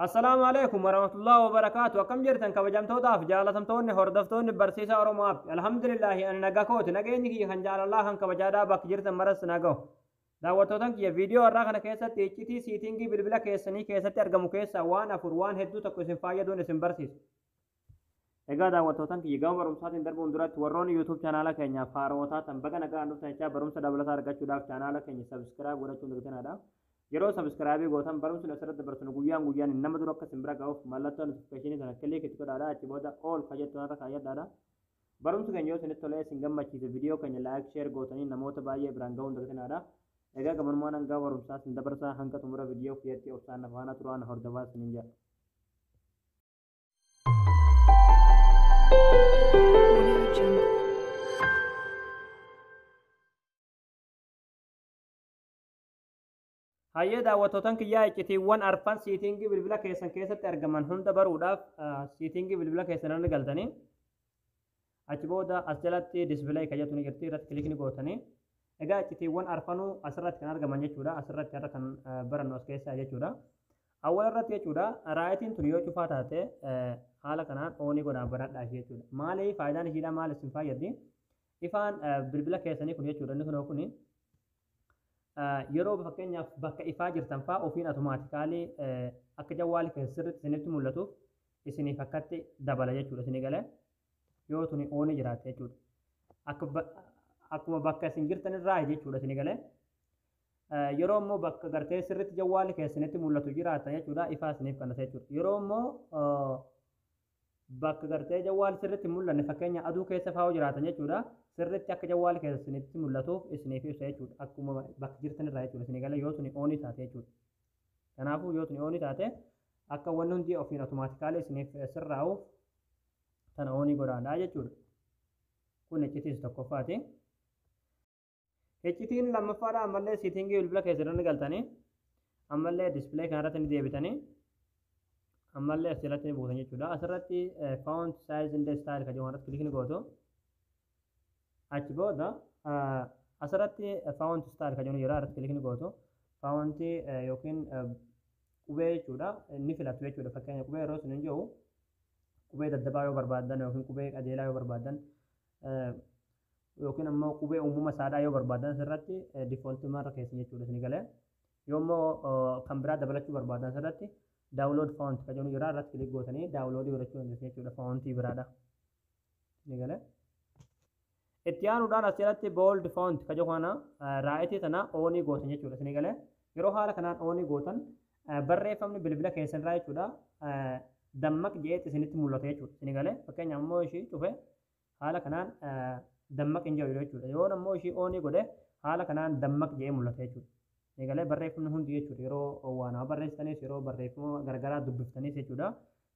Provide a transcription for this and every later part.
Assalaamu alaikum warahmatullahi wabarakaatu. Akkam jirtan, kabajamtootaaf jaalatamtoonni hordoftoonni Barsiisaa Oromoo App? Alhamdulillahi, ani nagaa kooti. Nageenyi kiyya kan jaalalaa kan kabajaadhaa bakka jirtan maras naga'u. Daawwattootan kiyya, viidiyoo har'aa kana keessatti iccitii setting bilbila keessanii keessatti argamu keessaa waan afur waan hedduu tokko isin fayyaduun isin barsiisa. Egaa daawwattootan kiyya, gama barumsaatiin darbuun duratti warroonni YouTube chaanaala keenyaaf haarawwataa tan baga nagaan dhuftan jechaa, barumsa dabalataa argachuudhaaf chaanaala keenya subscribe godhachuun dagatinaa. Yeroo subscribe gootan barumsi asirratti dabarsinu guyyaan guyyaan nama dura akka isin bira ga'uuf mallattoo notification sana click itti godhaadha. Achi booda all ka jettu irra kaayyadhaadha. Barumsi keenya yoo isinitti tolee isin gammachiise, viidiyoo keenya like, share gootanii namoota baay'ee biraan ga'uun dagatinaadha. Egaa gabanumaan hanga barumsaa isin dabarsaa, hanga xumura viidiyoo kiyyatti obsaan faana turaan hordofaa isiniin jedha. Audio Jungle. Hayyee daawwattootan kiyyaa, iccitiiwwan arfan setting bilbila keessan keessatti argaman hunda baruudhaaf setting bilbila keessan irra galtanii, achi booda as jalatti display ka jettu ni jirti, irratti click ni gootanii. Egaa iccitiiwwan arfanuu asirratti kan argaman jechuudha. Asirratti har'a kan barannu as keessaa jechuudha. Awwal irratti jechuudha, rightiin tun yoo cufaa taate haala kanaan on godhaan banadhaa ishee jechuudha. Maali faayidaan ishiidhaa? Maal isin fayyaddi? Ifaan bilbila keessanii kun jechuudha, inni kunoo kuni yeroo fakkeenyaaf bakka ifaa jirtan faa ofiin automatically akka jawwaali keessa sirriitti isinitti mul'atuuf isiniif akkatti dabala jechuudha. Isinii galee? Yoo tuni on jiraatte jechuudha. Akkuma bakka isin jirtan irraa jechuudha, isinii galee? Yeroo immoo bakka gartee sirriitti jawwaali keessanitti mul'atu jiraatan jechuudha, ifaa isiniif qannasa jechuudha. Yeroo immoo bakka gartee jawwaali sirriitti mul'anne, fakkeenya aduu keessa fa'aa jiraatan jechuudha, sirriitti akka jawwaali keessa isinitti mul'atuuf isiniif ibsa jechuudha. Akkuma bakka jirtan irraa jechuudha, isinii galee? Yoo tuni on taate jechuudha. Kanaafuu yoo tuni on taate akka wanni hundi ofiin automatically isiniif sirraa'uuf tana on godhaadhaa jechuudha. Kun iccitii tokkoffaati. Iccitiin lammaffaadha, ammallee setting bilbila keessan galtanii, ammallee display kanarratti ni deebitanii, ammallee as jalatti ni buutan jechuudha. Asirratti font size and style kan jedhamu irratti click ni gootu. Achi booda asirratti font style kan jedhamu jira, irratti click ni gootu. Font yookiin qubee jechuudha ni filatu jechuudha. Fakkeenya qubee yeroo sun hin jiru, qubee daddabaa yoo barbaaddan yookiin qubee qajeelaa yoo barbaaddan yookiin ammoo qubee uumama isaadhaa yoo barbaaddan asirratti default marra keessan jechuudha, isin galee? Yoo immoo kan biraa dabalachuu barbaaddan asirratti download font kan jedhu jira, irratti click gootanii download godhachuu dandeessu jechuudha font biraadha. Isin galee? Itti aanuudhaan as jalatti bold font kan jedhu kana right tana on gootan jechuudha, isin galee? Yeroo haala kanaan on gootan barreeffamni bilbila keessan irraa jechuudha dammaq jeetti isinitti mul'ata jechuudha, isin galee? Fakkeenyaaf immoo ishii cufe haala kanaan dammaq hin jiru jechuudha. Yoo ammoo ishii on godhe haala kanaan dammaq jedhee mul'ata jechuudha. Eegalee barreeffamni hundi jechuudha, yeroo waa nama barreessitanis, yeroo barreeffama garagaraa dubbiftaniis jechuudha.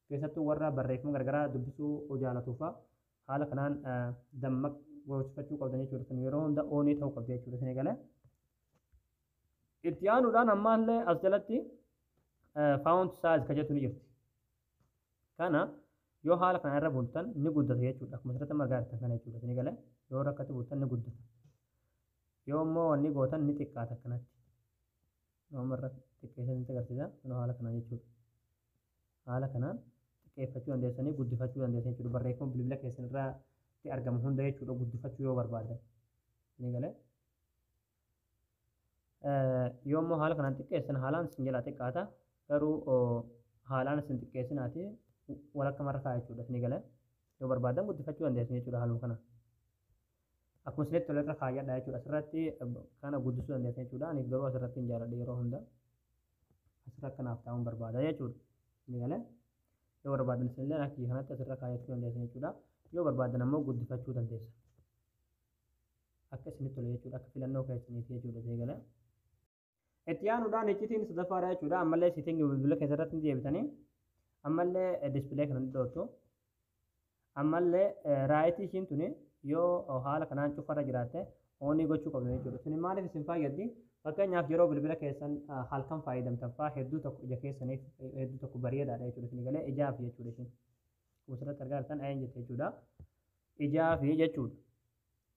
Keessattuu warra barreeffama garagaraa dubbisuu jaalatuufa haala kanaan dammaq goosifachuu qabdan jechuudha. Kun yeroo hunda on ta'uu qabdi jechuudha, isin eegalee. Itti aanuudhaan ammaallee as jalatti font size kan jettu ni jirti. Kana yoo haala kana irra bultan ni guddata jechuudha. Akkuma asirratti margaa jirtan kana jechuudha. Isin galee? Yoo rakkatti bultan ni guddata. Yoo immoo wanni gootan ni xiqqaata akkanatti. Yoo irra xiqqeessa isinitti agarsiisa. Kunoo haala kanaan jechuudha. Haala kanaan xiqqeeffachuu dandeessanii guddifachuu dandeessan jechuudha. Barreeffama bilbila keessan irratti argamu hunda jechuudha guddifachuu yoo barbaadan. Isin galee? Yoo immoo haala kanaan xiqqeessan haalaan isin jalaa xiqqaata. Garuu haalaan isin xiqqeessinaati walakka marra kaa'a jechuudha, isin galee? Yoo barbaadan guddifachuu dandeessan jechuudha haaluma kana. Akkuma isinitti tole irra kaayyadha jechuudha. Asirratti kana guddisuu dandeessan jechuudha. Ani garuu asirratti hin jaalladhe, yeroo hunda asirra akkanaaf taa'uun barbaada jechuudha. Ni galee? Yoo barbaadan isinillee akka kanatti asirra kaayyachuu dandeessan jechuudha. Yoo barbaadan ammoo guddifachuu dandeessan. Akka isinitti tole jechuudha. Akka filannoo keessaniiti jechuudha, isin galee? Itti aanuudhaan iccitiin sadaffaadha jechuudha. Ammallee setting bilbila keessatti ni deebitanii, ammallee display kana ni dhoottu. Ammallee right ishiin tuni yoo haala kanaan cufarra jiraatte on gochuu qabdu jechuudha. Tuni maaliif isin fayyaddi? Fakkeenyaaf yeroo bilbila keessan halkan fayyadamtan fa'aa hedduu tokko ija keessaniif hedduu tokko bareedaadha jechuudha. Isin galee? Ijaaf jechuudha ishiin. Asirratti argaa jirtan ayin jette jechuudha. Ijaaf jechuudha.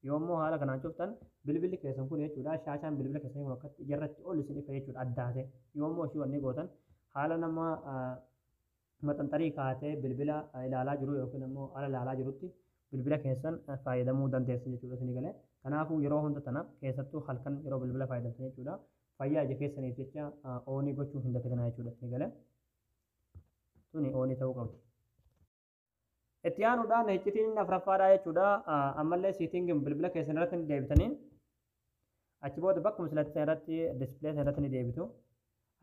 Yoo immoo haala kanaan cuftan bilbilli keessan kun jechuudha, shaashaan bilbila keessanii kun akkatti ijarratti ol isin ifa jechuudha addaate. Yoo immoo ishii wanni gootan haala nama Maxanxarii kaa'atee bilbila ilaalaa jiru yookiin immoo ala ilaalaa jirutti bilbila keessan fayyadamuu dandeessan jechuudha isinii galee. Kanaafuu yeroo hunda tana, keessattuu halkan yeroo bilbila fayyadamtan jechuudha, fayyaa ija keessaniif jecha on gochuu hin dagatinaa jechuudha isinii galee. Tuni on ta'uu qabdi. Itti aanuudhaan iccitiin afuraffaadhaa jechuudha. Ammallee setting bilbila keessan irratti ni deebitanii, achi booda bakkuma silatti irratti display irratti ni deebitu.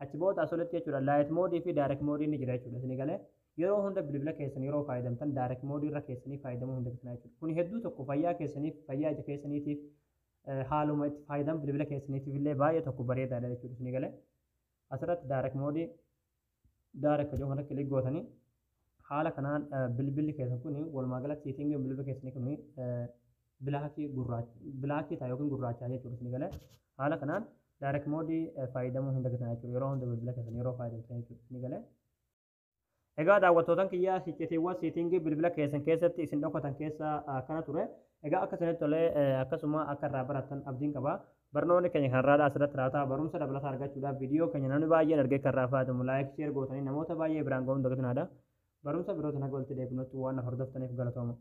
Achi booda asolitti jechuudha light mode fi dark mode ni jira jechuudha isinii galee. Yeroo hunda bilbila keessan yeroo fayyadamtan dark mode irra keessanii fayyadamuu hin dagatinaa jechuudha. Kun hedduu tokko fayyaa keessaniif, fayyaa ija keessaniitiif, haaluma itti fayyadamu bilbila keessaniitiif illee baay'ee tokko bareedaadha jechuudha isinii galee. Asirratti dark mode, dark jedhu kanatti click gootanii, haala kanaan bilbilli keessan kun walumaa galatti setting bilbila keessanii kun black, gurraacha, black ta'a yookiin gurraachaa jechuudha isinii galee. Haala kanaan dark mode fayyadamuu hin dagatinaa jechuudha yeroo hunda bilbila keessan yeroo fayyadamtan jechuudha isinii galee. Egaa daawwattootan kiyyaa, iccitiiwwan setting bilbila keessan keessatti isin dhokatan keessa kana ture. Egaa akka isinitti tolee, akkasuma akka irraa barattan abdiin qaba. Barnoonni keenya kanarraadhaa asirratti raawwataa. Barumsa dabalataa argachuudhaaf viidiyoo keenya namni baay'een argee kan irraa fayyadamu like, share gootanii namoota baay'ee biraan ga'uun dagatinaadha. Barumsa birootiin haga walitti deebinutti waan na hordoftaniif galatooma.